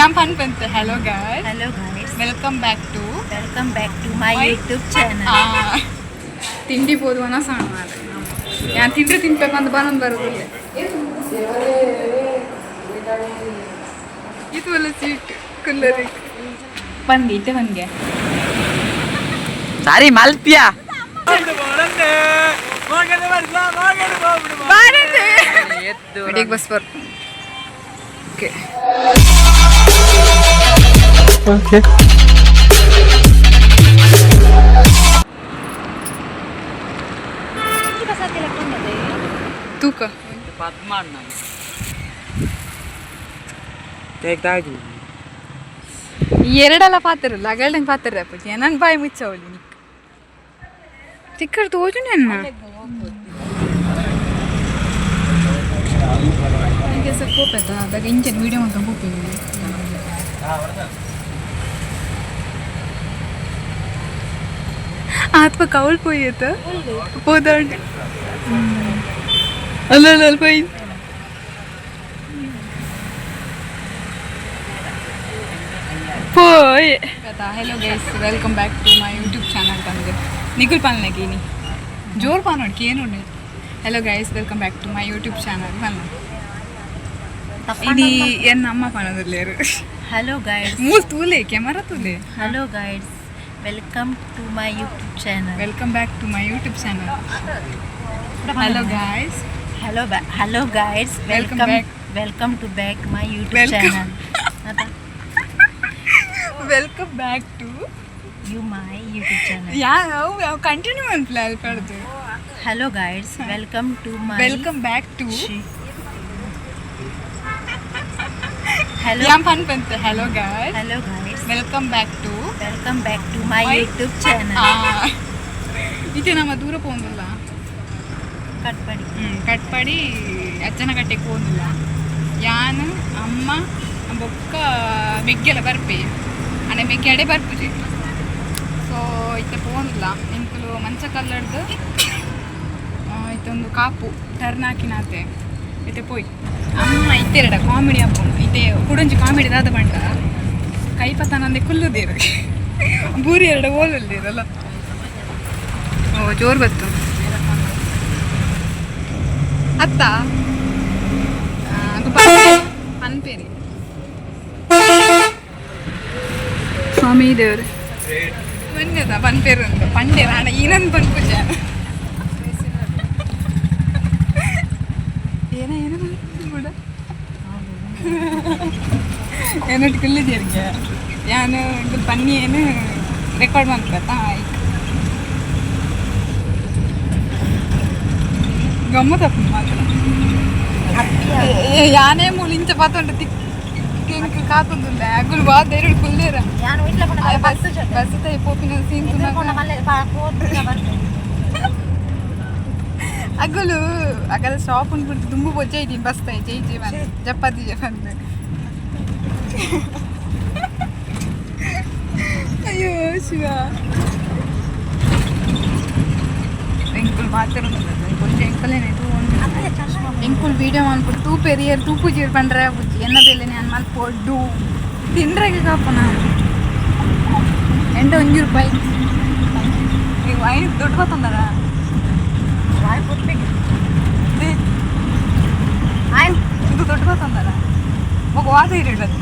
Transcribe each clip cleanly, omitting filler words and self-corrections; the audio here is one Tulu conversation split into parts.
ಯಾನ್ ಪನ್ಪಂತೆ. Hello guys. Hello guys. Welcome back to welcome back to my My- YouTube channel. ತಿಂಡಿ ಬೋದು ಅನ್ನ ಮಾಡ. ಯಾನ್ ತಿಂಡ್ರೆ ತಿನ್ಬೇಕಂತ ಬನ್ನೊಂದು ಬರೋದಿಲ್ಲ. ಇದು ಒಳ್ಳೆ ಸೀಟ್ ಕುಲ್ಲರಿ ಬಂದಿ ಇತ್ತೆ ಬಂದ್ಗೆ. ಸಾರಿ ಮಲ್ಪಿಯಾ. ಬೆಳಿಗ್ಗೆ ಬಸ್ ಬರ್. ಓಕೆ. ತೂಕ. ಎರಡಲ್ಲ ಪಾತ್ರ ಲಗಲ್ದಂಗೆ ಪಾತ್ರ ಅಪ್ಪಜ್ಜಿ. ನನ್ನ ಬಾಯಿ ಮುಚ್ಚವಳಿ ನಿಕ್ ತಿಕ್ಕರ್ ತೋಜು ನನ್ನ. ನನಗೆ ಸ್ವಲ್ಪ ಕೋಪ ಆಯ್ತಾ ಅದಾಗ ಇಂಚನ್ ವೀಡಿಯೋ ಅಂತ ಹೋಗ್ತೀನಿ. ಆತ್ಮ ಕವಲ್ ಪೋಯ್ ಪೋದಾಂಡ್ ಅಲ್ಲ ಅಲ್ಲ ಅಲ್ಲ ಪೋಯ್ ಪೋಯ್. Hello guys, welcome back to my YouTube channel. ಬಂದೆ ನಿಖುಲ್ ಪಾಲ್ನಾಗೀನಿ ಜೋರ್ ಪಾನೋಡ್ಕಿ ಏನು. Hello guys, welcome back to my YouTube channel ಪನ್ನ. ಇಡೀ ಎನ್ನ ಅಮ್ಮ ಪನೋದಿಲ್ಲೇರು. Hello guys. ಮೂಲ್ ತೂಲೆ, ಕ್ಯಾಮರಾ ತೂಲೆ. Hello guys, welcome to my YouTube channel. Welcome back to my YouTube channel. Hello guys. Hello hello guys. Welcome welcome back. Welcome to back my YouTube Welcome. Channel. Welcome back to you my YouTube channel. ಯಾವ ಯಾವ continue ಅನ್ಪ್ಲ ಅಲ್ಪಾಡ್ದು. Hello guys, welcome to my welcome back to hello. ಯಾನ್ ಪನ್ಪಂತೆ. Hello guys. Hello guys. Welcome back to welcome back to my My- YouTube channel. ಇತ್ತೆ ನಮ್ಮ ದೂರ ಪೋಂದಿಲ್ಲ. ಕಟ್ಪಡಿ. ಹ್ಞೂ, ಕಟ್ಪಾಡಿ ಅಚ್ಚನಕಟ್ಟೆಗೆ ಪೋಂದಿಲ್ಲ. ಯಾನ್ ಅಮ್ಮ ಬೊಕ್ಕ ಮೆಗ್ಗೆಲ ಬರ್ಪೆ ಅಣ್ಣ ಮೆಗ್ಗೆ ಅಡೆ ಬರ್ಪುಜಿ. ಸೊ ಇತ್ತೆ ಪೋಂದಿಲ್ಲ ಎಂಕುಲು ಮಂಚ ಕಲ್ಲಡ್ದು. ಇತ್ತೊಂದು ಕಾಪು ಟರ್ನ್ ಹಾಕಿನಾತೆ ಇತ್ತೆ ಪೋಯ್. ಅಮ್ಮ ಇತ್ತೆರಡ ಕಾಮಿಡಿ ಅಪ್ಪುಂಡು. ಇತ್ತೆ ಕುಡೊಂಜಿ ಕಾಮಿಡಿ ದಾದ ಬಂಡ ಕೈಪತನಂದೆ ಕುಲ್ಲುದೇರು ಬೂರಿ ಎರಡು ಓಲುಲ್ಲೇರಲ್ಲ. ಓ ಜೋರು ಬತ್ತು ಅತ್ತ ಅದು ಪನ್ಪೇರಿ ಸ್ವಾಮಿ ದೇವರು ಬಂದದ ಪನ್ಪೇರು ಅಂತ ಪಂಡೇರ ಅಣ್ಣ ಏನಂತ ಪನ್ಪುಜ ಏನ ಏನ ಕೂಡ ಏನಟ್ಟು ಕುಲ್ಲಿದ್ದೀರಿಗೆ ಯಾನು ಇದು ಪನ್ನಿ ಏನು ರೆಕಾರ್ಡ್ ಮಾಡ್ತಾ ಗಮ್ಮತ್ತಪ್ಪ ಮಾತ್ರ. ಯಾನೇ ಮೂಲ ಇಂಚ ಪಾತೊಂಡು ತಿಕ್ ಎಂಕ್ ಕಾತೊಂದುಲ್ಲೆ ಅಗುಲು ಬಾ ಎರಡು ಕುಲ್ಲೇರ. ಯಾನ್ ಇಟ್ಲ ಬಸ್ ಬಸ್ ತೈ ಪೋಪಿನ ಸೀನ್. ಅಗುಲು ಅಗಲ ಸ್ಟಾಪ್ ಉಂಟು ದುಂಬು ಬೊಜ್ಜೆ ಇದ್ದೀನಿ ಬಸ್ ತೈ ಜೈ ಜೈ ಬಂದು ಜಪಾತಿ ಜೈ ಬಂದು. ಅಯ್ಯೋ ಶಿವ, ಎಂಕುಲು ಮಾತ್ರ కొంచెం ಎಂಕಲೇನೆ ಎಂಕುಲು ವೀಡಿಯೋ ಮನ್ಪುಡು ತೂಪೆರಿಯರ್ ತೂಪುಜೀರ್ ಪಂಡ್ರೆ ಬುಜ್ಜಿ ಎನ್ನ ಬೆಲೆ ನಾನು ಮಲ್ಪೊಡ್ಡು ತಿಂಡ್ರೆಗೆ ಕಾಪುನ ಎಂಟ ಒಂಜಿ ರೂಪಾಯಿ ಈಗ ಐದು ದುಡ್ಡು ಬತ್ತಂದರ. ಇದು ದೊಡ್ಡ ಬತ್ತಂದರ ಮಗ ವಾಸ ಇರಬೇಕು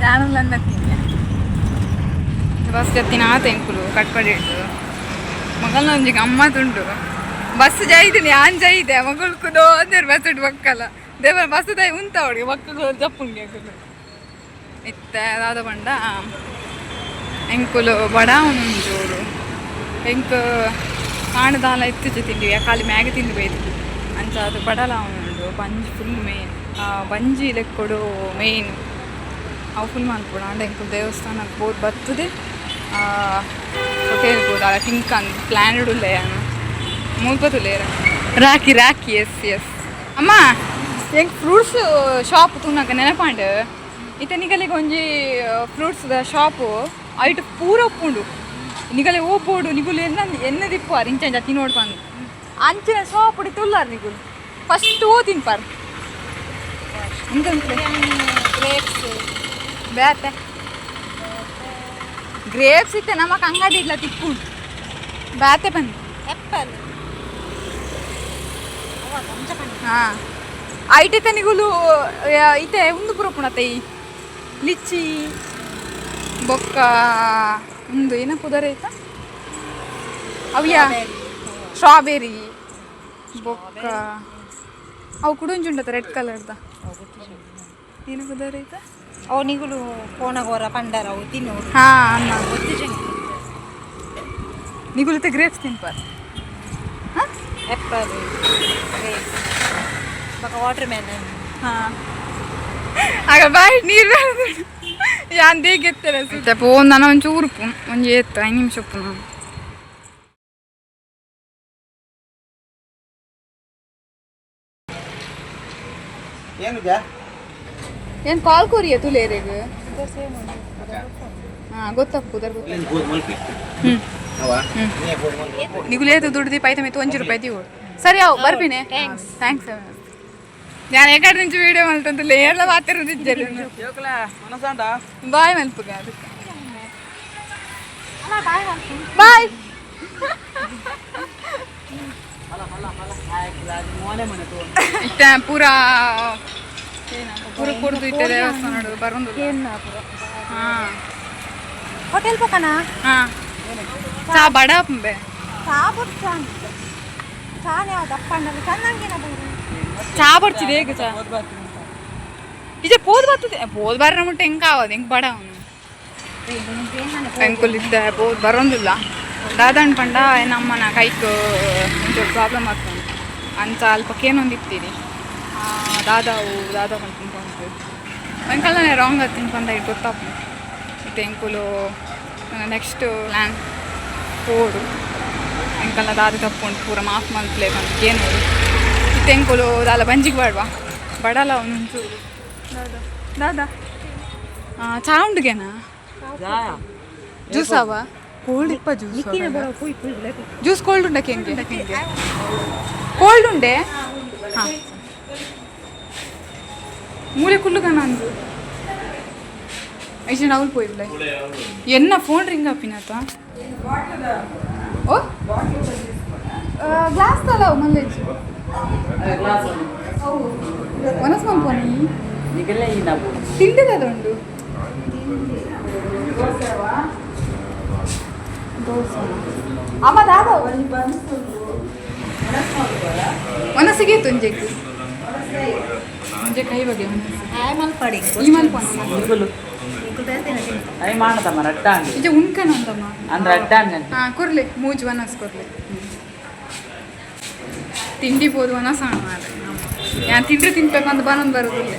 ನಾನು ಅಂದತ್ತೀನಿ. ಬಸ್ ಜತ್ತಿನ ಆತ ಎಂಕುಲು ಕಟ್ಪಡಿ ಇಟ್ಟು ಮಗಲ್ನ ಒಂಜಿ ಗಮ್ಮತ್ತುಂಟು. ಬಸ್ ಜೈದಿನಿ ಆನ್ ಜೈದೆ ಮಗಳು ಕುದೋ ಅಂದೇರು ಬಸ್ ಇಟ್ಟು ಬಕ್ಕಲ್ಲ ದೇವರ ಬಸ್ ದೈ ಉಂತ ಅವಳಿಗೆ ಮಕ್ಕಳು ಜಪ್ಪುಂಗೆ ಅಕುಲು ಇತ್ತೆ ದಾದ ಪಂಡ ಎಂಕುಲು ಬಡ ಜೋರು ಎಂಕ್ ಕಾಣದಾಲ ಇತ್ತುಜಿ ತಿಂಡಿ ಖಾಲಿ ಮ್ಯಾಗ ತಿಂದು ಬೈದು ಅಂಚ ಅದು ಬಡಲ ಉಂಡು ಬಂಜಿ ಫುಲ್ ಮೇನ್ ಬಂಜಿ ಲೆಕ್ಕೊಡು ಮೇನ್ ಅವು ಫುಲ್ ಮನ್ಪುಡು. ಆಂಡ ಎಂಕುಲು ದೇವಸ್ಥಾನಕ್ಕೆ ಪೋದು ಬರ್ತದೆ ಹೋಟೆಲ್ ಪೋದು ಅಲ್ಲ ತಿಂಕನ್ ಪ್ಲ್ಯಾನ್ ಉಲ್ಲೆ ಯಾನು ಮುಲ್ಪತುಲ್ಲೇರ ರಾಖಿ ರಾಖಿ ಎಸ್ ಎಸ್ ಅಮ್ಮ ಎಂಕ್ ಫ್ರೂಟ್ಸ್ ಶಾಪ್ ತೂನಗ ನೆನಪಾಂಡ್. ಇತ್ತೆ ನಿಗಲಿಗೆ ಒಂಜಿ ಫ್ರೂಟ್ಸ್ the shop ಐಟ್ ಪೂರ ಉಪ್ಪುಂಡು. ನಿಗಲೆ ಓಬೋಡು ನಿಗುಲು ಎನ್ನ ಎನ್ನ ದಿಪ್ಪುವಾರ್ ಇಂಚ ಇಂಚ ತಿನ್ನೋಡು ಪಂದು ಅಂಚಿನ ಶಾಪ್ ತುಲ್ಲಾರ್ ನಿಗುಲು ಫಸ್ಟ್ ಓ ತಿನ್ಪಾರ್. ಗ್ರೇಪ್ಸ್. ಬೇತೆ ಗ್ರೇಪ್ಸ್ ಇತ್ತೆ ನಮಕ್ ಅಂಗಡಿ ಇಲ್ಲ ತಿಕ್ಕು ಬೇತೆ ಬಂದು. ಆ್ಯಪಲ್. ಹಾ, ಐಟೆ ತನಿಗುಲು ಇತ್ತೆ ಉಂದು ಪೂರ ಪುಣತೆ ಈ ಲಿಚ್ಚಿ ಬೊಕ್ಕ ಉಂದು ಏನ ಪುದರ್ ಐತ ಅವ್ಯಾ, ಸ್ಟ್ರಾಬೆರಿ. ಬೊಕ್ಕ ಅವು ಕುಡೊಂಜಿ ಉಂಡತ ರೆಡ್ ಕಲರ್ದ, ಏನು ಪುದರ್ ಐತ? ಅವು ನಿಗುಲು ಪೋನಗೋರ ಪಂಡರ ಅವು ತಿನ್ನೋರು. ಹಾ ಅನ್ನ. ಗೊತ್ತು. ನಿಗುಲಿತೆ ಗ್ರೇಪ್ಸ್ ತಿನ್ಪಾರ? ಆ್ಯಪಲ್, ಗ್ರೇಪ್ಸ್, ಬೊಕ ವಾಟರ್ ಮೆಲನ್. ಹಾ, ಆಗ ಬಾಯಿ ನೀರು ಯಾನ್ ದೇಗೆತ್ತಾರೆ ಪೋಂದನ ಒಂಚೂರು ಉಪ್ಪು ಒಂಜಿ ಎತ್ತು 5 ನಿಮಿಷ ಉಪ್ಪು ನಾನು. ಏನಿದೆ? ಏನು ಕಾಲ್ ಕೊರಿಯ ತುಲೇರೆಗ್? ಹಾ, ಗೊತ್ತಪ್ಪು ಉದರ್ ಗೊತ್ತ. ನಿಗುಲೇತು ದುಡ್ದು ಪೈತ ಮಿತ್ತು 1 ರೂಪಾಯಿ ತೀವು. ಸರಿ, ಅವು ಬರ್ಪಿನೆ. Thanks, thanks. ഞാൻ ಎಕಡೆ నుంచి ವೀಡಿಯೋ ಮಲ್ತಂತ ಏರ್ಲ ಮಾತಿರೋದಿಜ್ಜರು. ಬಾಯ್ ಮಲ್ಪುಗ ಅದಕ್ಕೆ. ಬಾಯ್. ಇತ್ತ ಪೂರ ಪೂರ ಕೊಡ್ದು ಇತ್ತೆ ದೇವಸ್ಥಾನ ಬರೋದು. ಹಾ. ಹೋಟೆಲ್ ಪೋಕನ. ಹಾ, ಚಾ ಬಡ ಬೆ. ಚಾ ಬುಡ್ಚಾ, ಚಾನೆ ಯಾವ್ದು ಅಪ್ಪಂಡಲ್ಲ ಚೆನ್ನಾಗಿನ ಬೂರು. ಚಾ ಬರ್ತಿದೆ ಹೇಗೆ ಚಾ ಇಜೆ ಪೋದ್ ಬರ್ತದೆ. ಪೋದ್ ಬಾರ ಮುಟ್ಟ ಹೆಂಗೆ ಆವದು ಹೆಂಗೆ ಬಡ ಅವನು ಎಂಕುಲಿದ್ದ ಪೋದ್ ಬರೋಂದಿಲ್ಲ. ದಾದಣ್ಣ ಪಂಡ ನಮ್ಮನ ಕೈಕ್ ಒಂಚೂರು ಪ್ರಾಬ್ಲಮ್ ಆಗ್ತದೆ ಅಂಚ ಅಲ್ಪ ಕೇನೊಂದು ಇತ್ತೀರಿ ದಾದಾವು ದಾದಾ ಪಂಡು ಎಂಕಲ್ನೇ ರಾಂಗ್ ಆತೀನಿ ಪಂಡ ಇದು ಗೊತ್ತಾಪ. ಮತ್ತು ಎಂಕುಲು ನೆಕ್ಸ್ಟ್ ಪ್ಲ್ಯಾನ್ ಪೋಡು ಎಂಕಲ್ನ ದಾದ ತಪ್ಪುಂಡು ಪೂರ ಮಾಫ್ ಮಲ್ಪ್ಲೆ ಪಂದ್ ಕೇನೋಡು. ಇತ್ತೆ ಎಂಕುಲು ದಾಲ ಬಂಜಿಗೆ ಬಾಡ್ವಾ ಬಡಲ ಒಂಚೂರು. ದಾದಾ ದಾದಾ ಚಾ ಉಂಡುಗೆನಾ? ಜ್ಯೂಸ್ ಅವ ಕೋಲ್ಡ್ ಇಪ್ಪ ಜ್ಯೂಸ್. ಜ್ಯೂಸ್ ಕೋಲ್ಡ್ ಉಂಡಕ್ಕೆ ಹೆಂಗೆ ಕೋಲ್ಡ್ ಉಂಡೆ? ಹಾಂ, ಮೂಲೆ ಕುಲ್ಲುಗ ನಂದು ಐಶನ್ ಅವಳು ಪೋಯಿಲ್ಲ. ಎನ್ನ ಫೋನ್ ರಿಂಗ್ ಅಪ್ಪಿನಾತ? ಓ, ಗ್ಲಾಸ್ ತಲ ಮಲ್ಲೇಜ್ ಮನಸ್ ಮನ್ಪೋನಿ. ತಿಂಡಿದ ಉಂಡು ದೋಸೆ. ಅಮ್ಮ ದಾದ ಮನಸ್ಸಿಗೆ ತುಂಜೆಗ್ ಮುಂಜೆ ಕೈ ಬಗ್ಗೆ ಆಯ್ ಮಲ್ಪಡಿ. ಈ ಮಲ್ಪೋಣ. ಅಯ್ ಮಾಡದಮ್ಮ ರಟ್ಟಾಂಗ್. ಇಜೆ ಉಣ್ಕನಂದಮ್ಮ. ಅಂದ್ರೆ ರಟ್ಟಾಂಗ್ ಅಂತ. ಹಾಂ, ಕೊರ್ಲೆ ಮೂಜ್ ವನಸ್ ಕೊರ್ಲೆ. ತಿಂಡಿ ಬೋದು ವನಸ ಮಾರ್ರೆ. ಯಾನ್ ತಿಂಡ್ರೆ ತಿನ್ಬೇಕಂತ ಬನೊಂದು ಬರೋದಿಲ್ಲ.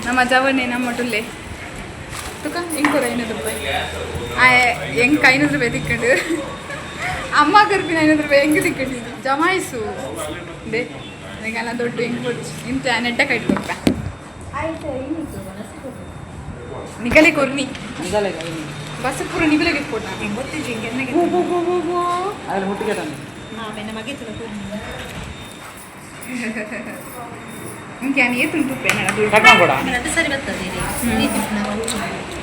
ನಮ್ಮ ಜವನೆ ನಮ್ಮ ಟುಲ್ಲೆ ತುಕ ಎಂಕೊರ 500 ರೂಪಾಯಿ. ಆ ಎಂಕ್ 500 ರೂಪಾಯಿ ತಿಕ್ಕಂಡು, ಅಮ್ಮ ಗರ್ಭಿನ 500 ರೂಪಾಯಿ ಹೆಂಗೆ ತಿಕ್ಕಂಡು ಜಮಾಯಿಸು they. ನಿಂಗೆಲ್ಲ ದೊಡ್ಡ ಹೆಂಗೆ ಕೊಡ್ಚು ಇಂತ ನೆಟ್ಟ ಕೈಟ್ ಕೊಡ್ಪ. ನಿಗಲೆ ಕೊರ್ನಿ. ಬಸ್ ಪೂರ ನಿಗಲೆಗೆ ಕೊಡ್ನ. ಅದ್ರಲ್ಲಿ ಮುಟ್ಟಿಗೆ ತಂದೆ. ಇಂಕೆ ನಾನು ಏತುಂಟು ದುಡ್ಡು. ಕಟ್ ಮಾಡ್ಬೇಡ. ಸರಿ ಬರ್ತದೆ.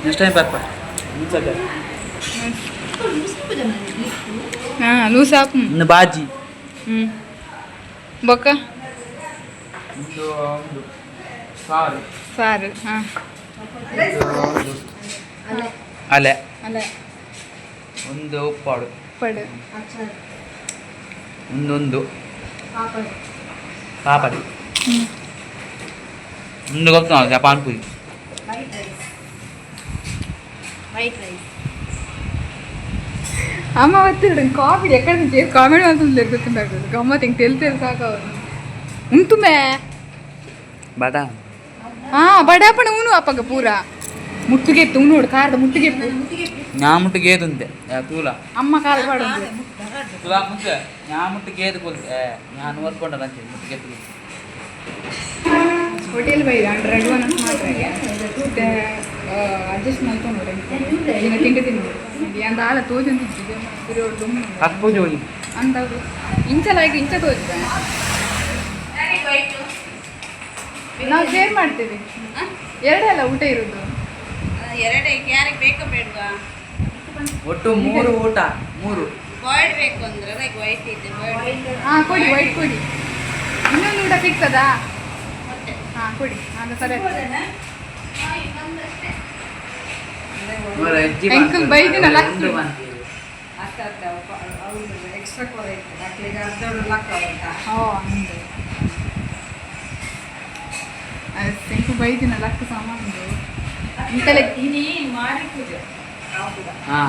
ನೆಕ್ಸ್ಟ್ ಟೈಮ್ ಬರ್ಪ. ಹಾಂ, ಲೂಸ್ ಆಪ್. ಇನ್ನು ಬಾಜಿ. ಹ್ಞೂ, ಬೊಕ್ಕ? ಒಂದು ಒಂದು ಸಾರು. ಸಾರು, ಹಾಂ. ಅಲೆ. ಅಲ್ಲ. ಒಂದು ಉಪ್ಪಾಡು. ಪಡು. ಒಂದೊಂದು ಪಾಪಡಿ. ಒಂದು ಗೊತ್ತು, ಪಾನ್ಪುರಿ. White rice. ಅಮ್ಮ ಬತ್ತಿರಡು ಕಾಮಿಡಿ ಎక్కడ నుంచి ಕಾಮಿಡಿ ಅಂತ ಗೊತ್ತುಂಟಾಗ್ತದೆ. ಗಮ್ಮತ್ತು ಹಿಂಗೆ ತೆಲ್ ತೆಲ್ ಸಾಕು ಉಂಟುಮೆ. ಬಡ. ಹಾ, ಬಡಾಪಣ ಊನು ಅಪ್ಪಗ ಪೂರ ಮುಟ್ಟುಗೆ ನೋಡು, ಕಾರದ ಮುಟ್ಟುಗೆ. ನಾ ಮುಟ್ಟಿಗೆ ಏದುಂತೆ ತೂಲ. ಅಮ್ಮ ಕಾಲ ಬಾಡು. ತುಲಾ ಮುಟ್ಟೆ ನಾ ಮುಟ್ಟಿಗೆ ಏದು ಕೊಲ್ತೆ ನಾನು ಓದ್ಕೊಂಡಲ್ಲ ಅಂಚೆ ಮುಟ್ಟಿಗೆ ಎತ್ತು. ಹೋಟೆಲ್ ಬೈದ ಅಂಡ್ ರೆಡ್ ಒನ್ ಮಾತ್ರ ಅಡ್ಜಸ್ಟ್ ಮಾಡ್ಕೊಂಡು ನೋಡಿ. ತಿಂಡಿ ತಿನ್ನು ಅಂದ ಆಲ ತೋಜೊಂದಿದ್ದು. ಹತ್ತು ಜೋಡಿ. ಅಂತ ಇಂಚಲಾಗಿ ಇಂಚ ತೋಜ. ನಾವು ಶೇರ್ ಮಾಡ್ತೀವಿ. ಎರಡೇ ಅಲ್ಲ ಊಟ ಇರುದು? ಎರಡೇ. ಯಾರಿಗೆ ಬೇಕು ಬೇಡವಾ? ಒಟ್ಟು ಮೂರು ಊಟ, ಮೂರು. ಬಾಯ್ಡ್ ಬೇಕು ಅಂದ್ರೆ ಲೈಕ್ ವೈಟ್ ಇದೆ, ಬಾಯ್ಡ್. ಹಾ, ಕೊಡಿ, ವೈಟ್ ಕೊಡಿ. ಇನ್ನೊಂದು ಊಟ ಸಿಗ್ತದಾ? ಹಾ, ಕೊಡಿ. ಆಗ ಸರಿ. ಎಂಕಲ್ ಬೈದಿನಲ್ಲ. ಓ ಅಂದೆ ಎಂಕು ಬೈದಿನ ಲಕ್ಕ ಸಾಮಾನು ಇಂತಲೆ. ಹಾ.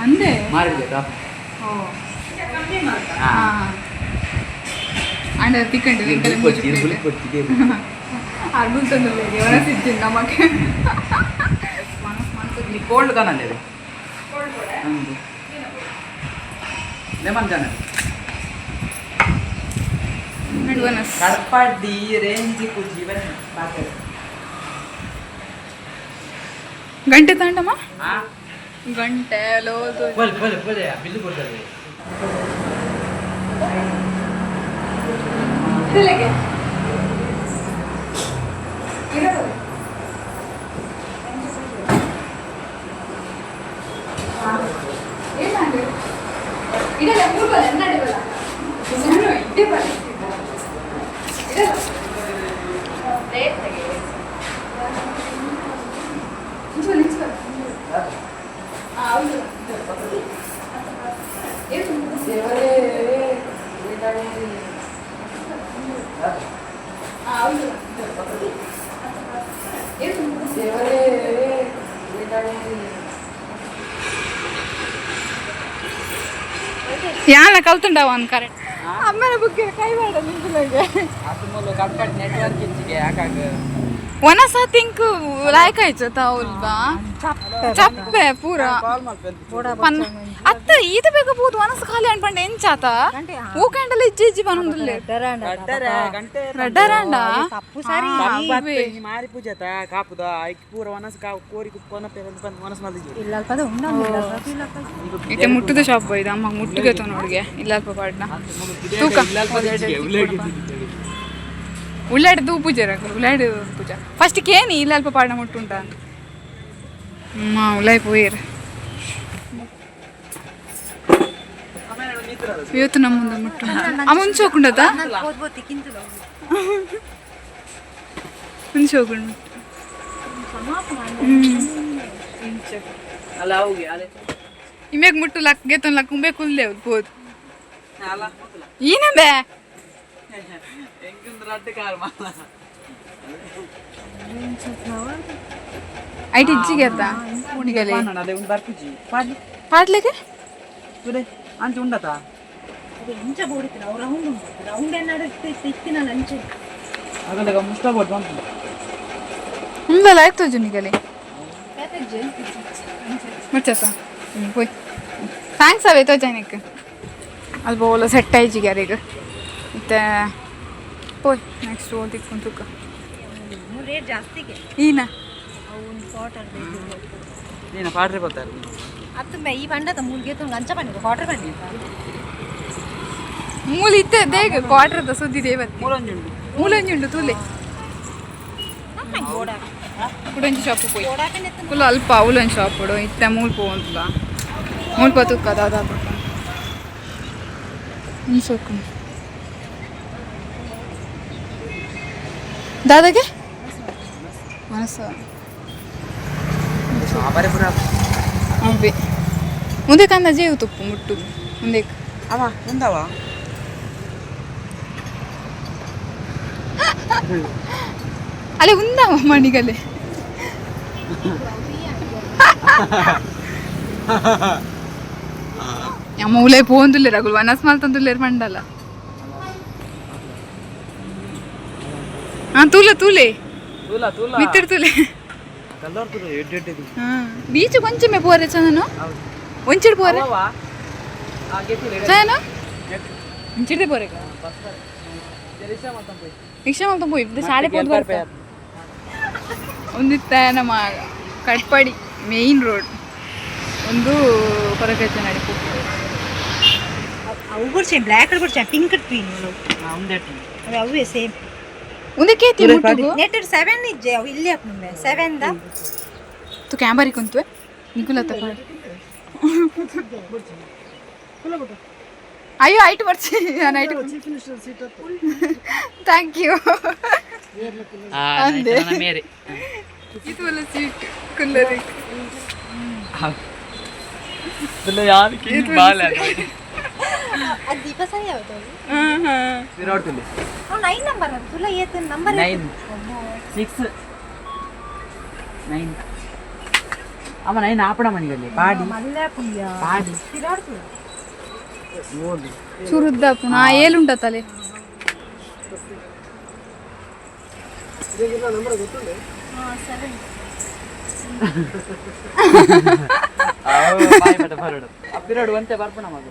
ಅಂದೆ. ಮಾರಿದೆ ಕಾಪು. ಓ. ಹಾ. ಹಾ, ಅಂಡ ತಿಕ್ಕಂಡು. ಇದು ಕೊಡ್ತಿ, ಇದು ಬುಲ್ ಕೊಡ್ತಿ, ಇದೇ ಬುಲ್. ಅರ್ಬುಲ್ ತಂದ್ರೆ ಒಣಸಿದ್ದೀನಿ ನಮಗೆ. ಇಲ್ಲಿ ಕೋಲ್ಡ್ ಕಾಣಲ್ಲ ಇದೆ. ಹೌದು, ಲೆಮನ್ ಕಾಣ. ನಡುವನಸ್. ಕಡ್ಪಾಡಿ ರೇಂಜ್ ಜೀವನ ಪಾತ್ರೆ. ಗಂಟೆ ತಾಂಡಮ್ಮ. ಹಾ. ಗಂಟೆ ಲೋದು. ಬಲೆ ಬಲೆ ಬಲೆ, ಬಿಲ್ಲು ಕೊಡ್ತಾರೆ. ಇದೆಲ್ಲಗೆ ಇದೆಲ್ಲ ಮೂರು ಬಲ ಎನ್ನಡಿ ಬಲ ಸಣ್ಣ ಇದ್ದೇ ಬಲ ಇದೆಲ್ಲ. ನಿಂತ್ಕೊ, ನಿಂತ್ಕೊ. ಆ, ಹೌದು. ಏನು? ಆ, ಹೌದು. ಏನು? ಯಾನ ಕಲ್ತುಂಡವ ಒಂದು ಕರೆಕ್ಟ್ ಅಮ್ಮನ ಬುಗ್ಗೆ ಕೈ ಬೇಡ ನಿಂತಿನಗೆ. ಅದು ಮೂಲ ಕಡ್ಪಾಡಿ ನೆಟ್ವರ್ಕ್ ಇಚ್ಚಿಗೆ ಯಾಕಾಗ. ಒನಸ ತಿಂಕ್ ಲಾಯ್ಕ ಆಯ್ತು ತಾವುಲ್ವಾ ಚಪ್ಪೆ ಪೂರ ಪನ್ನ ಅತ್ತ ಈತ ಬೇಗ ಪೂತ್ ಒನಸ ಖಾಲಿ ಅನ್ಪಂಡ ಎಂಚಾತ ಊಕಂಡಲ ಇಜ್ಜಿ ಇಜ್ಜಿ ಬನೊಂದುಲ್ಲೆ. ಗಂಟೆ. ರಡ್ಡರಾಂಡ. ತಪ್ಪು ಸರಿ. ಮಾರಿ ಪೂಜೆ ಕಾಪುದ ಐಕ್ ಪೂರ ಒನಸ್ ಕಾವು ಕೋರಿ ಕುಪ್ಪನ ಬಂದು ಒನಸ್ ಮಲ್ದಿದ್ದೀವಿ. ಇಲ್ಲ ಅಲ್ಪ ಉಂಡ. ಇತ್ತೆ ಮುಟ್ಟುದ ಶಾಪ್ ಇದು ಅಮ್ಮ ಮುಟ್ಟುಗೆ ನೋಡಿಗೆ ಇಲ್ಲ ಅಲ್ಪ ಪಾಡ್ನ ತೂಕ ಉಳ್ಳಾಡ್ದು ಪೂಜೆ ರಕುಲು ಉಳ್ಳಾಡು ಪೂಜೆ ಫಸ್ಟ್ ಕೇನಿ ಇಲ್ಲ ಅಲ್ಪ ಪಾಡ್ನ ಮುಟ್ಟುಂಟ ಅಮ್ಮ ಉಳ್ಳಾಯ್ ಪೋಯಿರ್ ಇವತ್ತು ನಮ್ಮ ಮುಂದೆ ಮುಟ್ಟು ಅಮ್ಮ ಮುಂಚೆ ಹೋಗ್ಕೊಂಡದ. ಮುಂಚೆ ಹೋಗ್ಕೊಂಡು. ಅಲ್ಲ ಹೋಗಿ ಅಲ್ಲೇ. ಇಮ್ಯಾಗ ಮುಟ್ಟು ಲಕ್ ಗೆತ್ತೊಂದು ಲಕ್ ಉಂಬೆ ಕುಲ್ಲೆ ಬೋದು ಈನಂಬೆ. ಎಂಕಂದ್ರೆ ರಡ್ಡು ಕಾರ್ ಮಾಲ. ಐಟ್ ಇಜ್ಜಿಗೆ ಅತ್ತ ಉಣಿಗಲೆ. ಅದೇ ಒಂದು ಬರ್ಪುಜಿ ಪಾಡ್ಲಿ. ಪಾಡ್ಲಿಕ್ಕೆ. ತುಲೆ ಅಂಚೆ ಉಂಡತಾ. ಅದು ಎಂಚ ಬೋಡಿತ್ತು ಅವು ರೌಂಡ್ ಉಂಟು, ರೌಂಡ್ ಏನಾದ್ರು ಇತ್ತು ಇತ್ತಿನಲ್ಲ ಅಂಚೆ. ಅದಲ್ಲ ಮುಷ್ಟ ಬೋಟ್ ಬಂತು. ಉಂದಲ್ಲ ಆಯ್ತು ಜುನಿಗಲೆ ಮುಚ್ಚತ್ತ ಪೋಯ್ thanks ಅವೇ ತೋಜಾನಿಕ್ ಅಲ್ಪ ಓಲ ಸೆಟ್ ಆಯ್ಜಿಗೆ ಯಾರಿಗೆ ಮತ್ತೆ ಪೋಯ್ ನೆಕ್ಸ್ಟ್ ಓದಿಕ್ಕೊಂಡು ತುಕ್ಕ. ರೇಟ್ ಜಾಸ್ತಿಗೆ. ಈನ. ಅವು ಒಂದು ಕ್ವಾರ್ಟರ್ ಬೇಕು. ನೀನು ಪಾಡ್ರೆ ಬರ್ತಾರೆ. ಅದು ಈ ಬಂಡದ ಮೂಲ್ಗೆ ತುಂಬ ಲಂಚ ಬಂದಿದೆ, ಕ್ವಾರ್ಟರ್ ಬಂದಿದೆ. ಮೂಲ ಇತ್ತೆ ದೇಗ ಕ್ವಾರ್ಟರ್ದ ಸುದ್ದಿ ದೇವತ್ತೆ. ಮೂಲಂಜಿ ಉಂಟು. ಮೂಲಂಜಿ ಉಂಟು ತೂಲೆ. ಕುಡಂಜಿ ಶಾಪ್ ಪೋಯ್ ಕುಲ ಅಲ್ಪ ಉಲೊಂಜಿ ಶಾಪ್ ಕೊಡು ಇತ್ತೆ ಮೂಲ್ ಪೋವಂತಲ್ಲ ಮೂಲ್ ಪತುಕ್ಕ ದಾದಾ ಪಕ್ಕ ಸೋಕು ದಾದಾಗೆ ಮನಸ್ಸು. ಬರೆ ಪುರ. ಅವ್ವೆ ಮುಂದೆ ಕಂದ ಜೇವು ತುಪ್ಪು ಮುಟ್ಟು ಮುಂದೆ. ಅವ ಉಂದವ. ಅಲ್ಲೇ ಉಂದವ ಮಣಿಗಲೆ. ಅಮ್ಮ ಉಲೈ ಪೋಂದುಲ್ಲೇರ್ ಅಗುಲು ವನಸ್ ಮಲ್ತಂದುಲ್ಲೇರ್ ಮಂಡಲ. ಹಾ, ತೂಲೆ ತೂಲೆ. ತೂಲ ತೂಲ. ಮಿತ್ತರ್ ತೂಲೆ. ಕಲ್ಲೋರ್ ತೂಲ ಎಡ್ಡೆ ಎಡ್ಡೆ. ಹಾ, ಬೀಚ್ ಕೊಂಚಮೆ ಪೋರೆ ಚಂದನು ಒಂಚಿಡ್ ಪೋರೆ. ಅವ ಆ ಗೆತ್ತಿಲ್ಲ. ಚಂದನು ಒಂಚಿಡ್ದೆ ಪೋರೆ. ರಿಕ್ಷಾ ಮಾಡ್ತಾನೆ ಪೋಯ್. ರಿಕ್ಷಾ ಮಲ್ತ ಪೋಯ್ ಶಾಲೆ ಪೋದು ಬರ್ಪ ಒಂದಿತ್ತ ನಮ್ಮ ಕಟ್ಪಾಡಿ ಮೇಯ್ನ್ ರೋಡ್ ಒಂದು ಕೊರಗಜ್ಜ ನಡಿಪು. ಅವು ಕೂಡ ಸೇಮ್, ಬ್ಲ್ಯಾಕ್ ಕೂಡ ಸೇಮ್, ಪಿಂಕ್ ಟ್ವೀನ್. ಹಾ, ಉಂಡೆ. ಅವೆ ಅವೇ ಸೇಮ್. ಉಂದಕ್ಕೆ ಏತಿ ಮುಟ್ಟುಗು ನೆಟ್ 7 ಇಜ್ಜೆ ಅವು ಇಲ್ಲಿ ಅಪ್ಪುಂಬೆ 7 the ತು ಕ್ಯಾಂಬರಿ ಕುಂತುವೆ ನಿಕುಲತ್ತ ಅಯ್ಯೋ ಐಟ್ ಬರ್ಚಿ ನಾನು ಐಟ್. Thank you. ಅಂದೆ. ಮೇರೆ. ಇದು ಒಲ್ಲ ಸೀಟ್ ಕುಲ್ಲರಿ. ಬಾಲ. ಅದು ದೀಪ ಸರಿ ಯಾವುದು? ಹಾಂ ಹಾಂ. ಅವು 9 ನಂಬರ್ ಅದು ತುಲ ಏತ್ ನಂಬರ್? 9 6 9 ಅಮ್ಮ 9 ಆಪಣ ಮನಿಗಲ್ಲಿ ಪಾಡಿ. ಮಲ್ಲ ಪುಂಡ್ಯ. ಪಾಡಿ. ತಿರಾಡ್ತು. ಚೂರುದ್ದ ಪುನಃ ಏಲುಂಟ ತಲೆ. ಬಾಯ್ ಬಟ ಬರಡು ಅಪ್ಪಿರಡು ಒಂತೆ ಬರ್ಪಣ ಮಗ.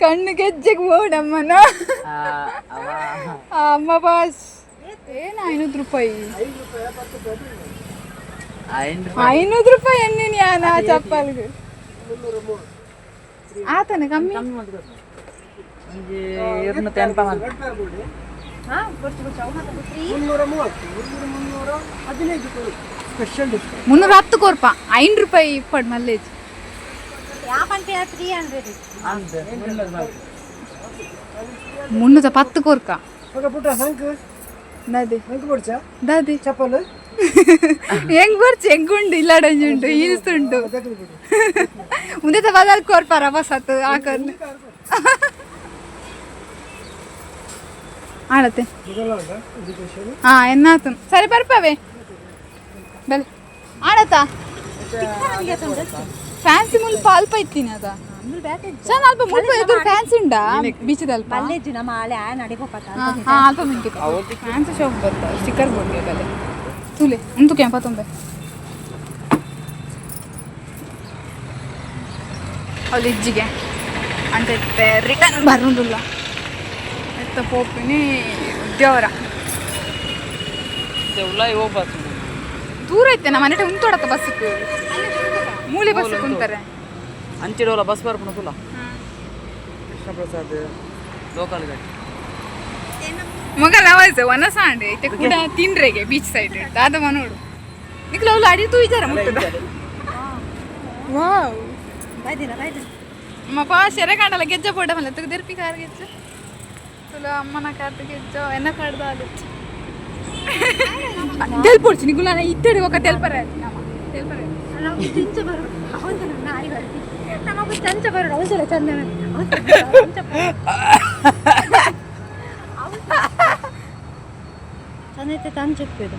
ಕಣ್ಣು ಗೆಜ್ಜೆಗೆ ಓಡಮ್ಮನ. ಅಮ್ಮ ಬಾಸ್ ಏನು 500 ರೂಪಾಯಿ? 500 ರೂಪಾಯಿ ಎನ್ನಿನ ಯಾನ ಚಪ್ಪಲ್ಗೆ ಆತನ ಕಮ್ಮಿ. ಒಂಜಿ 280 ಮಂದಿ. ಹಾ, ಗೊತ್ತು ಗೊತ್ತು, ಅವು ಮಾತ್ರ 3. 330, 315 ಸ್ಪೆಷಲ್ ಡಿಸ್ಕೌಂಟ್. 310 ಕೊರ್ಪ, 5 ರೂಪಾಯಿ ಇಪ್ಪಡ್ ಮಲ್ಲೇಜ್. ಯಾ ಪಂಪೆ 300. ಅಂದ್ 310 ಕೊರ್ಕ. ఒక ಪುಟ್ಟ ಸಂಕ್. ದಾದಿ? ಸಂಕ್ ಬಡ್ಚ. ದಾದಿ? ಚಪ್ಪಲ್. ಹೆಂಗ್ ಬರ್ಚಿ, ಹೆಂಗುಂಡು ಇಲ್ಲಾಡಂಜುಂಡು ಹೀಲ್ಸ್ ಉಂಟು. ಮುಂದೆ ಬದಲ್ ಕೊರ್ಪಾರ ಬಸ್ ಆತು ಹಾಕರ್ನ ಆಳತೆ. ಹಾ, ಎನ್ನಾತು ಸರಿ ಬರ್ಪವೆ ಬಲೆ ಆಡತಾ. ಫ್ಯಾನ್ಸಿ ಮುಲ್ಪ ಅಲ್ಪ ಇತ್ತೀನಿ ಅದ. ಸಣ್ಣ ಅಲ್ಪ ಮುಲ್ಪ ಎದುರು ಫ್ಯಾನ್ಸಿ ಉಂಡಾ ಬೀಚದ ಅಲ್ಪ? ಮಲ್ಲೇಜು ನಮ್ಮ ಆಳೆ ಆ ನಡಿಗೋಪತ್ತ. ಹಾ ಹಾ, ಅಲ್ಪ ಮಿಂಟಿ ಫ್ಯಾನ್ಸಿ ಶಾಪ್ ಬರ್ತಾ ಸ್ಟಿಕ್ಕರ್ ಬೋರ್ಡ್ ಬಲೆ ತೂಲೆ ಉಂತು ಕೆಂಪ ತುಂಬೆ ಅಲ್ಲಿ ಇಜ್ಜಿಗೆ ಅಂತ ಇತ್ತೆ ರಿಟರ್ನ್ ಬರೋದಿಲ್ಲ ಎತ್ತ ಪೋಪಿನಿ ಉದ್ಯಾವರ. ಉಲ್ಲಾಯಿ ಹೋಗ್ಬಾರ್ದು. ದೂರ ಐತೆ ನಮ್ಮ ಮನೆ ಉಂತೋಡತ್ತ ಬಸ್ಸಕ್ಕೆ ಮೂಲೆ ಬಸ್ ಕುಂತಾರೆ. ಅಂಚಿಡೋಲ ಬಸ್ ಬರ್ಪಣ ತುಲ ಕೃಷ್ಣ ಪ್ರಸಾದ್ ಲೋಕಲ್ ಗಾಡಿ. ಮಗ ನವಾಜ್ ವನಸಾಂಡೆ ಇತ್ತೆ ಕೂಡ ತಿಂಡ್ರೆಗೆ ಬೀಚ್ ಸೈಡ್ ದಾದ ಮನೋಡು ನಿಕ್ಲ ಅವ್ಲು ಅಡಿ ತೂಯ್ತಾರ ಮುಟ್ಟದ. ವಾವ್. ಬೈದಿರ ಬೈದಿರ. ಅಮ್ಮ ಪಾ ಶೆರೆ ಕಾಂಡಲ ಗೆಜ್ಜ ಪೋಡ ಮಲ್ಲ ತುಗ ದೆರ್ಪಿ ಕಾರ್ ಗೆಜ್ಜ ತುಲ ಅಮ್ಮನ ಕಾರ್ದ ಗೆಜ್ಜ ಎನ್ನ ಕಾರ್ದ ಆಲುಚ್ಚ ತೆಲ್ಪೊಡ್ಚಿ ನಿಗುಲ ಇತ್ತಡಿ ఒక ತೆಲ್ಪರ ನಮ್ಮ ತೆಲ್ಪರ. ನಾವು ಚಂಚ ಬರೋಡು ಅವನು ನಾಯಿ ಬರ್ತಿ ನಮಗೂ ಚಂಚ ಬರೋಡು ಅವಸರ ಚಂದ ಚಂದ ಐತೆ ತಂದು చెప్పేದು.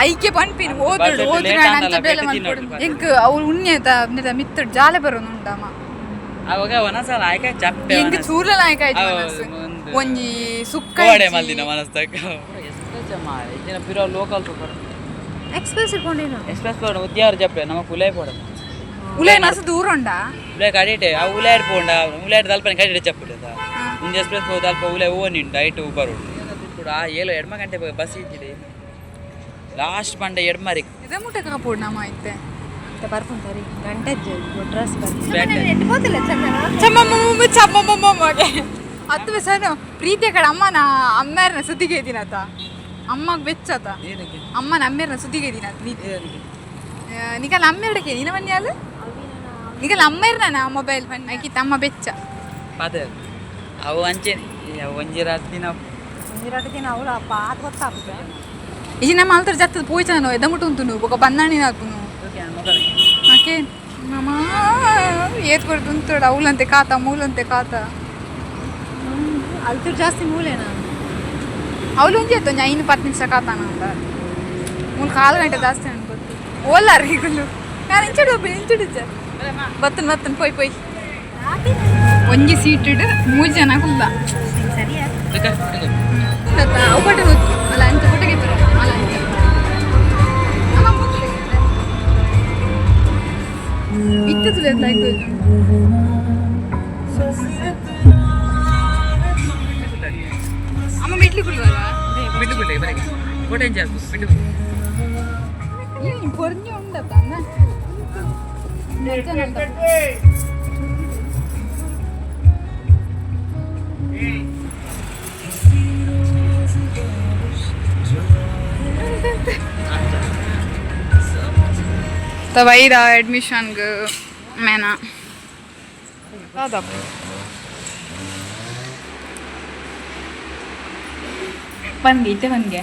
ಐಕೆ ಪನ್ಪಿನ ಓದುಡು. ಬಸ್ ಓದು late ಅಂಚ ಆಂಡಲ ಬೇಲೆ ಬೇತೆ ಮನ್ಪೊಡು. ತಿನ್ನೋಡು. ಎಂಕ್ ಅವ್ರು ಉಣ್ಣಿತ ಮಿತ್ತಡ್ ಜಾಲೆ ಬರೋನು ಉಂಡಮ್ಮ. ಅವಾಗ ಒನಸಲ ಆಯ್ಕೆ ಚಪ್ಪೆ. ಎಂಕ್ ಚೂರ್ಲ ನಾಯಕ ಆಯ್ತು ಅವ್ ಮನಸ್ಸು. ಒಂದು ಒಂಜಿ ಸುಕ್ಕ ಕೋಡೆ ಇಜ್ಜಿ. ಮಲ್ದಿನ ಮನಸ್ತಕ ಎಕ್ಸ್ಪ್ರೆಸ್ ಅಮ್ಮ ಇಜ್ಜಿನ ಪಿರೋ ಲೋಕಲ್ ಸೂಪರ್. ಎಕ್ಸ್ಪ್ರೆಸ್ ಇಟ್ಕೊಂಡೇನು? ಎಕ್ಸ್ಪ್ರೆಸ್ ಪೋಡ ಉದ್ಯಾವರ ಜಪ್ಪೆ ನಮ್ಮ ಕುಲೈ ಪೋಡ. ಉಲೇ ನಸು ದೂರ ಉಂಡಾ? ಉಲೈ ಕಡಿಟೆ ಆ ಉಲೈಡ್ ಪೋಂಡ ಉಲೈಡ್ ದಲ್ಪನೆ ಕಡಿಟೆ ಚಪ್ಪುಡೆ ಇಂಜ ಎಕ್ಸ್ಪ್ರೆಸ್ ಪೋ ದಲ್ಪ ಉಲೈ ಓ ನಿಂಡು ಐಟು ಬರೋಡು ಆ ಏಳು ಎಡ್ಮ ಗಂಟೆ ಬಸ್ ಇದ್ದಿದೆ ಲಾಸ್ಟ್ ಬಂಡ ಎಡ್ಮರಿಗೆ. ಇದೇ ಮುಟ್ಟೆ ಕಾಪೋಡು ನಮ್ಮ ಐತೆ. ಅಂತ ಬರ್ಪುಂತಾರೆ ಗಂಟೆ ಡ್ರೆಸ್ ಬರ್ತೀನಿ ಹೋತಿಲ್ಲ ಚಂದ. ಚಮ್ಮಮ್ಮಮ್ಮ ಚಮ್ಮಮ್ಮಮ್ಮಗೆ ಹತ್ತು ಸನು ಪ್ರೀತಿಯ ಕಡೆ ಅಮ್ಮನ ಅಮ್ಮಾರನ ಸುದ್ದಿಗೆ ಇದ್ದೀನತ ಅಮ್ಮಗ್ ಬೆಚ್ಚತ. ಏನಕ್ಕೆ? ಅಮ್ಮನ ಅಮ್ಮೇರನ ಸುದ್ದಿಗೆ ಇದ್ದೀನತ ನೀತಿ ನಿಕಲ್ ಅಮ್ಮೇರಡಕ್ಕೆ ನೀನ ಬನ್ನಿ ಅಲ್ಲ ನಿಕಲ್ ಅಮ್ಮೇರ್ನ ಮೊಬೈಲ್ ಬನ್ನಿ ಆಕಿ ತಮ್ಮ ಬೆಚ್ಚ. ಪಾತೆ ಅವು ಅಂಚೆ ಅವು ಒಂಜಿ ರಾತ್ರಿ ನಾವು ಒಂದಿರಾಟ ದಿನ ಅವಳು ಅಪ್ಪ ಅದು ಗೊತ್ತಾಗ್ತದೆ. ಇಜಿ ನಮ್ಮ ಅಲ್ತರ ಜತ್ತದ ಪೋಯ್ಚಾನು ಎದ ಮುಟ್ಟು ಉಂಟು ಬೊಕ ಬನ್ನಾಣಿ ನಾಲ್ಪುನು ಆಕೆ ಮಾಮ ಏತ್ ಕೊಡ್ತು ಉಂತೋಡ ಅವಲಂತೆ ಕಾತ ಮೂಲಂತೆ ಕಾತ. ಅಲ್ತುರ್ ಜಾಸ್ತಿ ಮೂಲೆನಾ? ಅವಳು ಒಂಜಿ ಆಯ್ತು ಒಂಜಿ 5 10 ನಿಮಿಷ ಕಾತಾನ ಅಂತ ಮೂರು ಕಾಲು ಗಂಟೆ ಜಾಸ್ತಿ ಅನ್ಕೊತ್ತು ಓಲಾರ ಈಗಲು ನಾನು ಇಂಚಡು ಒಬ್ಬ ಇಂಚಡು ಬತ್ತನ್ ಬತ್ತನ್ ಪೋಯ್ ಪೋಯ್ ಒಂಜಿ ಸೀಟ್ ಮೂರು ಜನ ಕುಲ್ಲ. ಸರಿಯಾ? ಒಬ್ಬಟ್ಟು ಅಲ್ಲ ಅಂಚ ಕೊಟ್ಟಿಗೆ ಅಲ್ಲ ಅಂಚ ಅಮ್ಮ ಮುಟ್ಲೆ. ಇತ್ತು ತುಲೆ ಆಯ್ತು. ಅಮ್ಮ ಮೆಟ್ಲು ಕುಲ್ವಲ್ಲ. ಬಿಟ್ಟು ಬಿಟ್ಟು ಬರಗೆ ಕೋಟೆ ಜಾಸ್ತಿ ಬಿಟ್ಟು. ಏನು ಪೊರ್ഞ്ഞು ಉಂಡತ್ತ. ಬೈದ ಅಡ್ಮಿಷನ್ಗೆ ಮೇನ ಅದಪ್ಪ ಬಂದ್ಗೆ ಇತ್ತೆ ಬಂದ್ಗೆ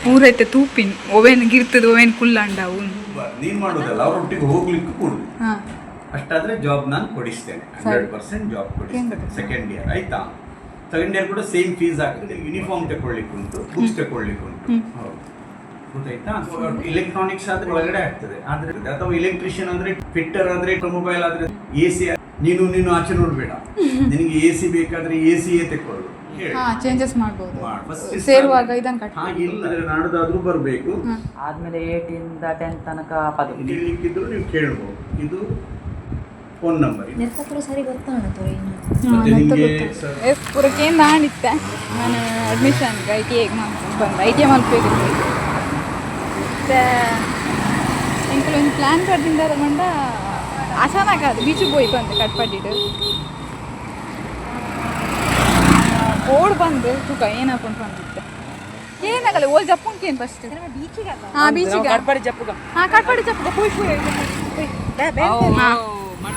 ಊರೈತೆ ತೂಪಿನ್ ಒವೇನ್ ಗಿರ್ತದ ಒವೇನ್ ಕುಲ್ಲಂಡ ಅವನು. ನೀನ್ ಮಾಡೋದಲ್ಲ, ಅವರೊಟ್ಟಿಗೆ ಹೋಗ್ಲಿಕ್ಕೂ ಕೊಡು. ಹಾಂ. ಅಷ್ಟಾದ್ರೆ ಜಾಬ್ ನಾನು ಕೊಡಿಸ್ತೇನೆ, 100% ಜಾಬ್ ಕೊಡಿಸ್ತೇನೆ. ಸೆಕೆಂಡ್ ಇಯರ್ ಆಯ್ತಾ? ಸೆಕೆಂಡ್ ಇಯರ್ ಕೂಡ ಸೇಮ್ ಫೀಸ್ ಆಗ್ತದೆ. ಯೂನಿಫಾರ್ಮ್ ತಗೊಳ್ಲಿಕ್ಕೆ ಉಂಟು, ಬುಕ್ಸ್ ತಗೊಳ್ಲಿಕ್ಕೆ ಉಂಟು. ಹೌದು, ಗೊತ್ತಾಯ್ತಾ? ಎಲೆಕ್ಟ್ರಾನಿಕ್ಸ್ ಆದ್ರೆ ಒಳಗಡೆ ಆಗ್ತದೆ ಆದ್ರೆ, ಅಥವಾ ಎಲೆಕ್ಟ್ರಿಷಿಯನ್ ಅಂದ್ರೆ, ಫಿಟ್ಟರ್ ಆದ್ರೆ, ಮೊಬೈಲ್ ಆದ್ರೆ, ಎ ಸಿ. ನೀನು ನೀನು ಆಚೆ ನೋಡ್ಬೇಡ. ನಿನಗೆ ಎ ಸಿ ಬೇಕಾದ್ರೆ ಎ ಸಿಯೇ ತಕೊಳ್ಳು. ಹೇಳು. ಹಾಂ, ಚೇಂಜಸ್ ಮಾಡ್ಬೋದು. ಮಾಡು. First ಸೇರುವಾಗ ಇದನ್ನು ಕಟ್ ಹಾಗೆ ಇಲ್ಲ ಅಂದ್ರೆ ನಾಡ್ದಾದ್ರೂ ಬರಬೇಕು. ಆದ್ಮೇಲೆ 8 ಇಂದ 10 ತನಕ ಪದ. ಕೇಳಲಿಕ್ಕಿದ್ರು ನೀವು ಕೇಳ್ಬೋದು. ಇದು ಫೋನ್ ನಂಬರ್. ನೆತ್ತ ಕೂಡ ಸರಿ ಗೊತ್ತಾಣತು ಇನ್ನು. ಮತ್ತೆ ನಿಮಗೆ ಸರ್ ಎಸ್ ಪುರಕೇಂದ ಆಣಿತ್ತೆ ನಾನು ಅಡ್ಮಿಷನ್ಗೆ I T ಐಗೆ ಬಂದು I T I ಮಲ್ಪೇಕಿತ್ತು. ಮತ್ತು ಎಂಕುಲು ಒಂದು ಪ್ಲ್ಯಾನ್ ಪಡ್ದಿಂದ ತಗೊಂಡ ಅಚಾನಕ್ ಅದು ಬೀಚಿಗೆ ಹೋಯ್ ಬಂದು ಕಟ್ಪಟ್ಟಿಟ್ಟು ಬೋರ್ಡ್ ಬಂದು ತೂಕ ಏನಪ್ಪ ಬಂದಿತ್ತೆ ಏನಾಗಲ್ಲ ಓಲ್ ಜಪ್ಪುಂಕೇನು ಫಸ್ಟ್. ಬೀಚಿಗೆ. ಹಾಂ, ಬೀಚಿಗೆ. ಕಡ್ಪಡಿ ಜಪ್ಪುಗ. ಹಾಂ, ಕಟ್ಪಡಿ ಜಪ್ಪುಗ. ಪೋಯ್ ಪೋಯ್. ಹಾಂ,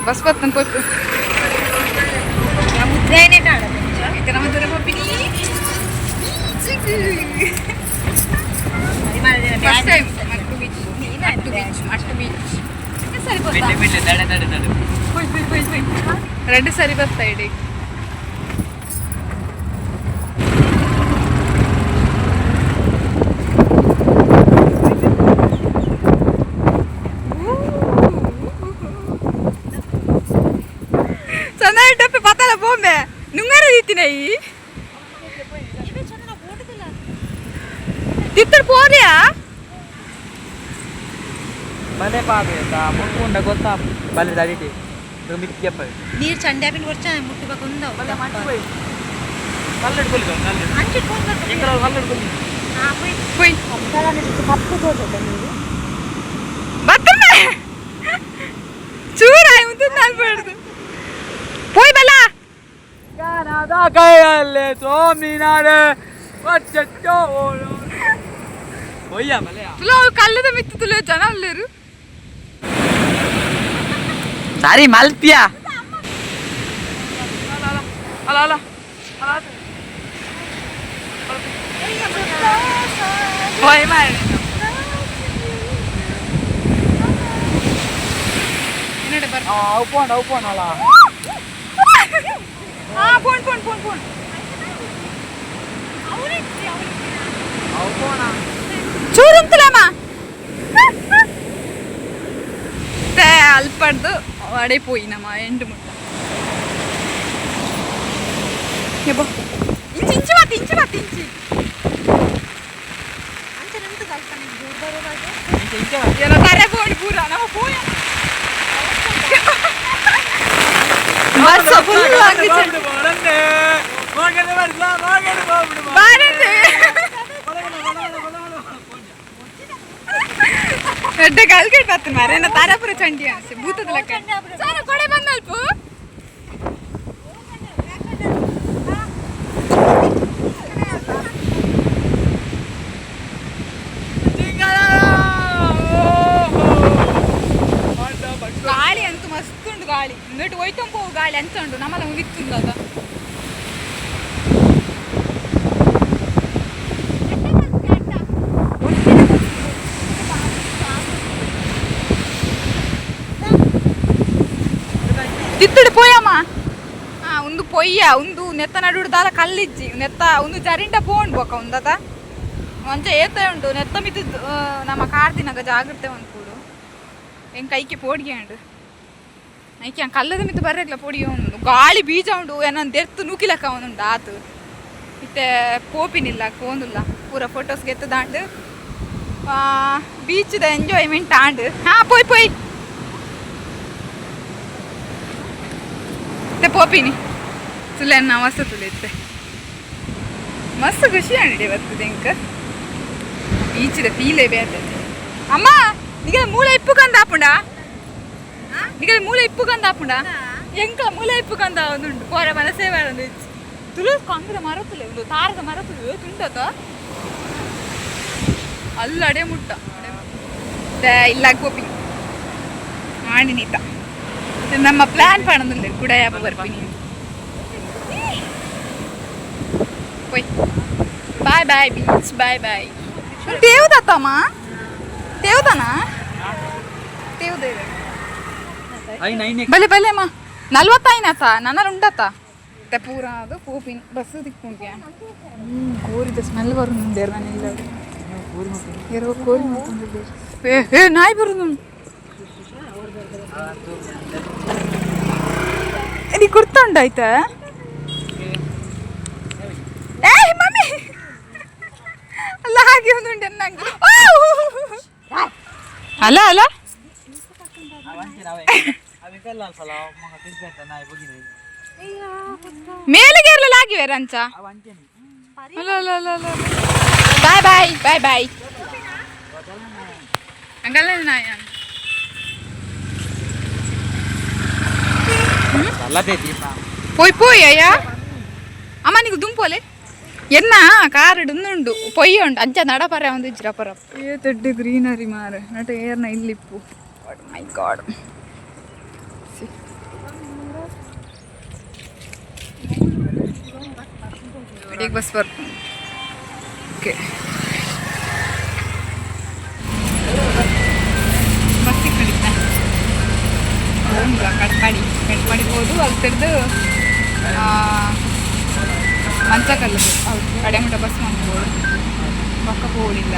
ಬಸ್ ಬರ್ತಂತ ಪೋಯ್ ಪೋಯ್. ಮುದ್ರೆನೇ ಕಾಣದು. ಇತ್ತೆ ನಮ್ಮ ದೂರ ಪಪ್ಪಿನಿ. First time Mattu beach, Mattu beach, Mattu beach. ಸರಿ ಬರ್ತಾ. ಬಿಡ್ಲಿ ಬಿಡ್ಲಿ, ತಡೆ ತಡೆ ತಡೆ. ಪೋಯ್ ಪೋಯ್ ಪೋಯ್ ಪೋಯ್. ರೆಡ್ ಸರಿ ಬರ್ತಾ ಇಡಿ. ಚೆನ್ನಾಗಿ ಟಪ್ಪಿ ಪತ್ತಲ ಬೊಂಬೆ ನುಂಗಾರ ದಿತ್ತಿನ ಈ ತಿತ್ತರ್ ಪೋರಿಯಾ. ಬಲೆ ಪಾಪೆ ಮುಟ್ಕೊಂಡ ಗೊತ್ತಾ ಬಲೆ ದಡಿಟಿ ಮಿಕ್ಕಪ್ಪ. ನೀರು ಚಂಡೆ ವರ್ಷ ಮುಟ್ಟಬೇಕು. ಕಲ್ಲಡ್ ಕೊಲ್ಲಿ ಕಲ್ಲಡ್. ಕಲ್ಲಡ್ ಕೊಲ್ಲಿ. ಪೋಯ್. ಕಪ್ಪು ತೋಟದ ನೀರು. ಬರ್ತದೆ ಚೂರ ಉಂಟು ಪೋಯ್ ಬಲ. ಕೈಯಲ್ಲೇ ಸ್ವಾಮಿನಾರೆ. ಒಯ್ಯ ಬಲೆ. ತುಲೋ ಕಲ್ಲದ ಮಿತ್ತು ತುಲೋ ಜನ ಅಲ್ಲೇರು. ಸಾರಿ ಮಲ್ಪಿಯಾ ಅಲ್ಲ ಅಲ್ಲ. ಪೋಯ್ ಮಾಡಿ என்னோட ಬರ್. ಅವು ಪೋಣ ಅವು ಪೋಣ ಅಲ್ಲ. ಹಾ, phone phone phone phone. ಅವು ಪೋಣ. ಚೂರುಂತಲಮ್ಮ ಅಲ್ಪಡ್ದು ಅಡೆ ಪೋಯಿ ನಮ್ಮ ಎಂಟು ಮುಟ್ಟ. ಯಬ್ಬಾ. ಇಂಚಿ ಇಂಚಿ ಮಾತು ಇಂಚಿ ಮಾತು ಇಂಚಿ. ಏನೋ ತರೆ ಬೋರ್ಡ್ ಪೂರ ನಮ್ಮ ಪೋಯ ಬಸ್ ಫುಲ್ ಬಾರಂದೆ. ದೊಡ್ಡ ಕಲ್ಕೆಟ್ ಬರ್ತದೆ ಮಾರ್ರೆ. ಏನ ತಾರಾಪುರ ಚಂಡಿ ಅನ್ಸೆ ಭೂತದ ಲೆಕ್ಕ ಸಾನ ಕೊಡೆ ಬಂದಲ್ಪ. ಗಾಳಿ ಅಂತೂ ಮಸ್ತ್ ಉಂಟು ಗಾಳಿ. ಇಂದೊಟ್ಟು ಹೋಯ್ತಂಬ ಗಾಳಿ ಅಂತ ಉಂಟು ನಮ್ಮಲ್ಲ ಮುಗಿತ್ತುಂದು ಅದ. ತಿತ್ತಡು ಪೋಯಮ್ಮ. ಹಾ, ಒಂದು ಪೊಯ್ಯ ಒಂದು ನೆತ್ತ ನಡುಡು ದಾಲ ಕಲ್ಲಿಜ್ಜಿ ನೆತ್ತ ಒಂದು ಜರಿಂಡ ಪೋಂಡ್ ಬೋಕ ಉಂದತ ಒಂಚ ಏತ ಉಂಟು ನೆತ್ತ ಮಿತ್ತು. ನಮ್ಮ ಕಾರ್ ದಿನಾಗ ಜಾಗ್ರತೆ ಒಂದು ಕೂಡು ಹೆಂಗ್ ಕೈಗೆ ಪೋಡಿಗೆ ಉಂಡು ಐಕೆ ಕಲ್ಲದ ಮಿತ್ತು ಬರ್ರೆಗ್ಲ ಪೊಡಿ ಉಂಡು. ಗಾಳಿ ಬೀಜ ಉಂಡು ಏನೋ ದೆರ್ತು ನೂಕಿಲಕ್ಕ ಉಂಡು ಆತು. ಇತ್ತೆ ಪೋಪಿನಿಲ್ಲ ಕೋಂದುಲ್ಲ ಪೂರ ಫೋಟೋಸ್ ಗೆತ್ತದಾಂಡು ಬೀಚ್ದ ಎಂಜಾಯ್ಮೆಂಟ್ ಆಂಡ್. ಹಾ, ಪೋಯ್ ಪೋಯ್. ಇತ್ತೆ ಪೋಪಿನಿ ತುಲೆ ಮಸ್ತ್ ತುಲೆ. ಇತ್ತೆ ಮಸ್ತ್ ಖುಷಿ ಆಂಡ್ ಇವತ್ತು ಎಂಕ್ ಬೀಚ್ದ ಫೀಲೇ ಬೇತೆ. ಅಮ್ಮ, ನಿಗೆ ಮೂಳೆ ಇಪ್ಪು ಕಂದ ಆಪುಂಡ. ನಿಗಲ ಮೂಲೆ ಇಪ್ಪುಗಂದ ಆಪುಂಡ ಎಂಕ ಮೂಲೆ ಇಪ್ಪುಗಂದ ಒಂದುಂಡು ಪೋರ ಮನಸ್ಸೇ ಬೇಡ. ತುಳು ಕಂಗ್ರ ಮರತುಲೆ, ಉಂದು ತಾರದ ಮರತುಲೆ ತುಂಡತ ಅಲ್ಲ ಅಡೆ ಮುಟ್ಟ ಇಲ್ಲ ಗೋಪಿ ಮಾಡಿ ನೀತ ನಮ್ಮ ಪ್ಲಾನ್ ಪಣಂದುಲ್ಲೆ ಕೂಡ ಯಾಪ ಬರ್ಪಿನಿ. ಪೋಯ್, bye bye beach, bye bye. ತೇವ್ದತ್ತಮ್ಮ, ತೇವ್ದನಾ? ತೇವ್ದ. ಬಲೆ ಬಲೆ ಅಮ್ಮ, ನಲ್ವತ್ತಾಯಿನತ ನನ್ನ ಉಂಡತ ಪೂರ. ಅದು ಪೋಪಿನ ಬಸ್ ತಿಕ್ಕೊಂಡ್ಯಾ? ಕೋರಿದ ಸ್ಮೆಲ್ ಬರುಂದೇರ್ ನಾನು ಇಲ್ಲ. ಏರೋ ಕೋರಿ ಮಾತೊಂದಿದ್ದೇರು. ಏ ಏ, ನಾಯಿ ಬರುದು. ನೀ ಕುರ್ತಾ ಉಂಡಾಯ್ತಾ? ಏ ಮಮ್ಮಿ, ಅಲ್ಲ, ಹಾಗೆ ಒಂದು ಉಂಟು ನಂಗೆ. ಅಲ್ಲ ಅಲ್ಲ. ಮೇಲಿಗೆ ಆಗಿವೆ ರಂಚ. ಅಲ್ಲ ಅಲ್ಲ ಅಲ್ಲ ಅಲ್ಲ. Bye bye bye bye. ಹಂಗಲ್ಲ ನಾಯ. ಪೊಯ್ ಪೊಯ್ ಅಯ್ಯ. ಅಮ್ಮ, ನೀಕು ದುಂಪೋಲೆ ಎನ್ನ ಕಾರ್ ಉಂಡು ಪೊಯ್ಯ ಉಂಡು. ಅಂಚ ನಡಪರ ಒಂದು ಇಜ್ರಪರ. ಏ ದೊಡ್ಡ ಗ್ರೀನರಿ ಮಾರ ನಟ ಏರ್ನ ಇಲ್ಲಿಪ್ಪು. ಮೈ ಗಾಡ್. ಈಗ ಬಸ್ ಬರ್ಪು. ಓಕೆ, ಬಸ್ ಕಡಿತ ಕಟ್ಪಾಡಿ ಕಟ್ಪಾಡಿ ಹೋದು. ಅಲ್ಲಿ ತೆರೆದು ಮಂಚಕಲ್ಲು, ಹೌದು, ಕಡೆ ಮುಟ್ಟ ಬಸ್ ಮಾಡ್ಬೋದು. ಪಕ್ಕ ಹೋಗಲಿಲ್ಲ.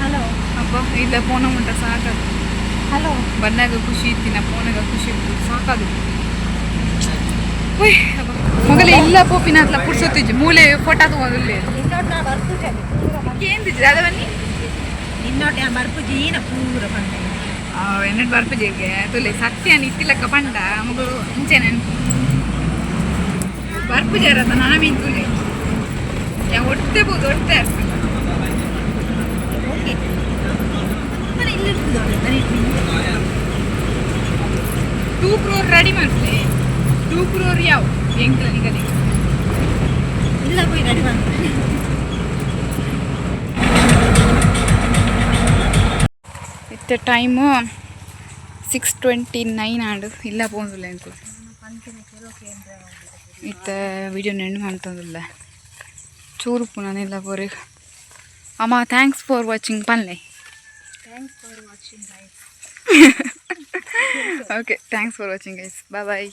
ಹಲೋ. ಅಪ್ಪ, ಇಲ್ಲ, ಪೋನ ಮುಟ್ಟ ಸಾಕದು. ಹಲೋ. ಬಂದಾಗ ಖುಷಿ ಇತ್ತಿನ, ಪೋನಾಗ ಖುಷಿ ಇತ್ತು, ಸಾಕದು. ಉಯ್ ಅಬ್ಬ. ಮೊಗಲೇ ಇಲ್ಲ ಪೋಪಿನ ಹತ್ಲ ಪುರ್ಸೊತ್ತಿಜ್ಜಿ. ಮೂಲೆ ಫೋಟೋ ತಗೊಂಡಿಲ್ಲ. ನಿನ್ನೊಟ್ಟು ನಾ ಬರ್ಪುಜಿ ಪೂರ. ಏಂದಿಜ್ಜಿ ಅದ ಬನ್ನಿ. ನಿನ್ನೊಟ್ಟು ನಾ ಬರ್ಪುಜೀನ ಪೂರ ಬಂದೆ. ಎನ್ನಟ್ ಬರ್ಪುಜಿಗೆ ತುಲೆ ಸತ್ಯ ಇತ್ತಿಲಕ್ಕ ಪಂಡ ಮಗಳು ಇಂಚೆ ನೆನಪು ಬರ್ಪುಜಾರತ ನಾಮೀನ್ ತುಲೆ ಯಾ ಒಟ್ಟೆ ಬೋದು ಒಟ್ಟೆ ಅರ್ಪಿಲ್ಲ. ಓಕೆ, ಇಲ್ಲಿ ಇರ್ತದೆ. 2 ಕ್ರೋರ್ ರೆಡಿ ಮಾಡ್ಲಿ. 2 ಕ್ರೋರ್ ಯಾವ ಎಂಕ್ಲ ನಿಗಲಿ. ಇಲ್ಲ, ಪೋಯಿ ರೆಡಿ ಮಾಡ್ತಾರೆ. ಇತ್ತೆ ಟೈಮು 6:29 ಆಂಡ್. ಇಲ್ಲ ಪೋಂದುಲ್ಲ ಎಂಕು. ಇತ್ತೆ ವಿಡಿಯೋ ನೆಂಡು ಮಂತೊಂದುಲ್ಲ. ಚೂರು ಪುನನಿಲ್ಲ ಪೋರಿ. ಅಮ್ಮ, thanks for watching ಪನ್ಲೆ. Thanks for watching, guys. Okay, thanks for watching, guys. Bye bye.